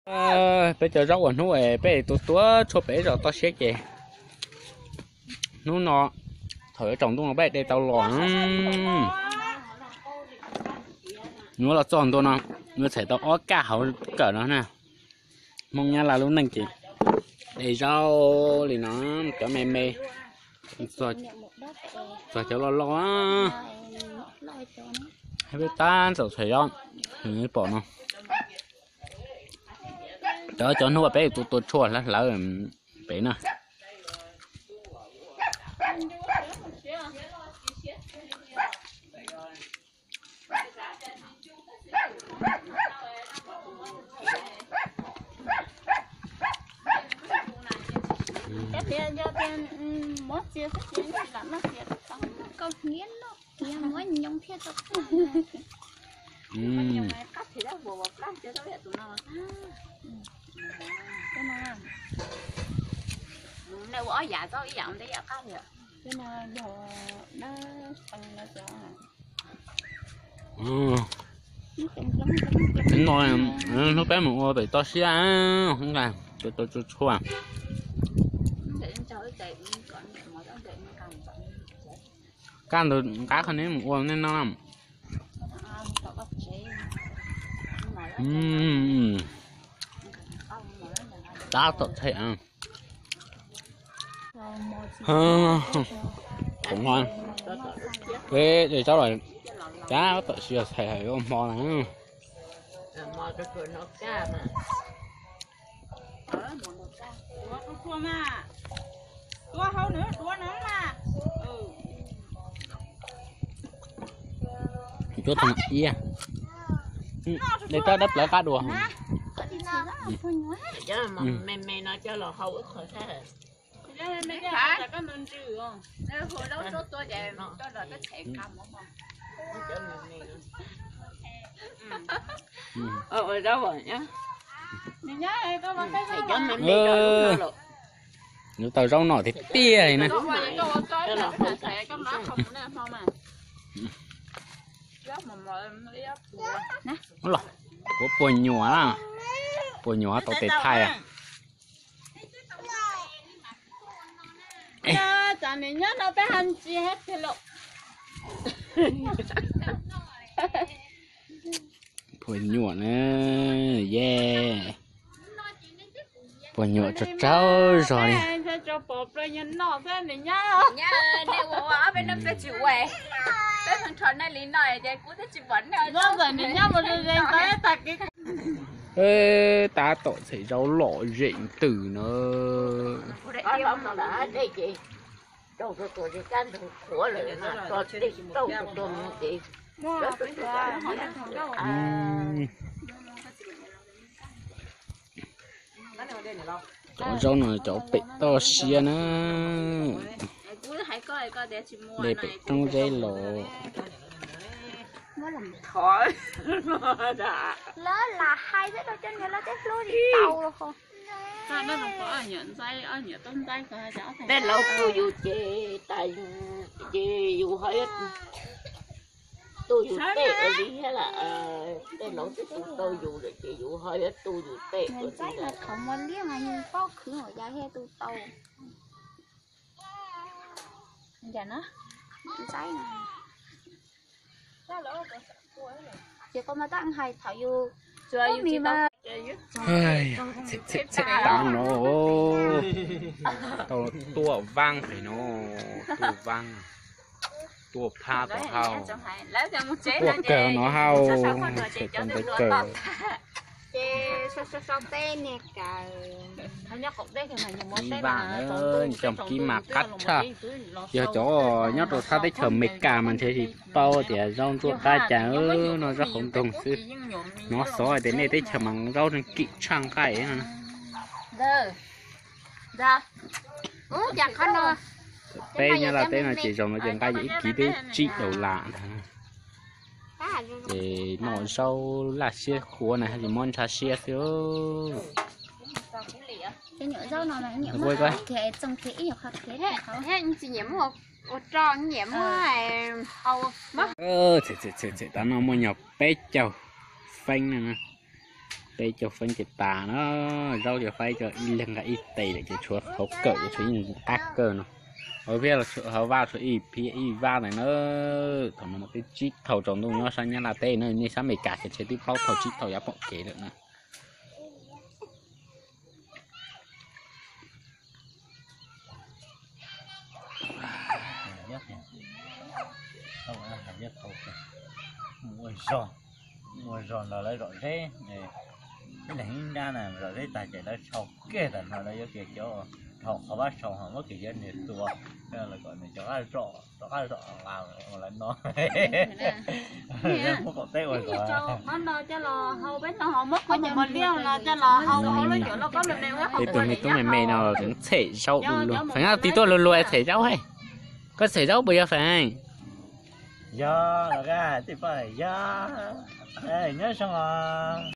Peb cov zaub uas hnub peb tua tua tshuaj pem zos toj siab ces hnub no thaum yuav tsaus ntuj no peb de tau los. Yuav los txog ntua no, yuav txhais tau ob kaj hauv kawm no na. Hmoob Nyab Laj lub neej ces de zaub li no, cov me me, txog cov loj loj. Peb tab txaus txhais zaub, pom no. Cov cov hnub peb tua tua tshuaj hlawv hlawv pem na. No, hnub peb mus ua pem toj siab, tua tua tshuaj. Kaj ntug qab qhov neb mus ua nej no. Tab tom txhais. Peb de zaub los tab tom sia txhais hais ua hmo na. Cuab tau iab. De tab dab plawv qab dua. Yuav tau zaub no tiag tiag li na. Los, kuv puas nyuam, puas nyuam tau tes thaij. Puas nyuam na, ye. Puas nyuam tsaug tsaug zog li. Tab tom txhais zaub lom zem twm na. Cov zaub no cov pem toj siab na. De pem roob zeb los. Lawv lam hais xwb rau cov niag lawv tej hlub li tau los ho. Tej laus tu yus ces tas, ces yus ho tu yus tej ua li thiab lawm. Tej laus twb tu tau yus lawm ces yus ho yuav tu yus tej ua li lawm. Qhov muag liab mas yus paub khwv ua cas thiaj tu tau. Ntxaib na. Ces koj mas tab hais thaum yus, yus tsis tau. Txhim txhim txhim tav no, tau tuaj vaab pem no, tuaj vaab, tuaj phab tom hau, tuaj kawg no hau, txhim tau ntawd kawg. Ib vaaj, coj kib mas qab tshaj. Yog cov nyob rau sab teb chaws Amelikas mas ntshe tsis paub tias zaub ntsuab qab cas, no zaub qhauv nkoog xwb. Hnov xov tias nej teb chaws mas zaub kim tshaj nqaij no. Peb nyob Laj teb no ces zaum no ces nqaij yog ib kib twb tsib daus las ntag. Ces noj zaub laj siab qhuav na, tsis muab ntsha siab xwb. Txhim txhim tav no muaj nyuag peb caug feeb na. Teb coj feeb ces tas na, zaub coj faib coj ib leeg nqa ib tes lawm ces tshuav qhov kawm ces tshuav ib qab kawg no. Hauv vaj tshuav ib phiab ib vaj ntawd na. Thaum no mas twb tsib thaum tsaus ntuj nyob sab Nyab Laj teb na, nej sab Amelikas ces twb plaub thaum tsib thaum yav pom kev lawm na. Ua zog, ua zog nrog lawv zom zeb, ib leeg ib nrab na, zom zeb tag ces lawv sau kiag tag no lawv yuav kiag cov dhau qhov vaj sau ho muab kiag cov niag tua, lawv kom nws cov qab zom, rov qab zom ua lawv no. Muab qaum teb ua zog. Tej tug me tub me me no tseem txhem zaub lu lug. Feev, tig tuaj lug lug txhem zaub hais. Koj txhem zaub puas yog Feev? Yog los, yog, nyob zoo os.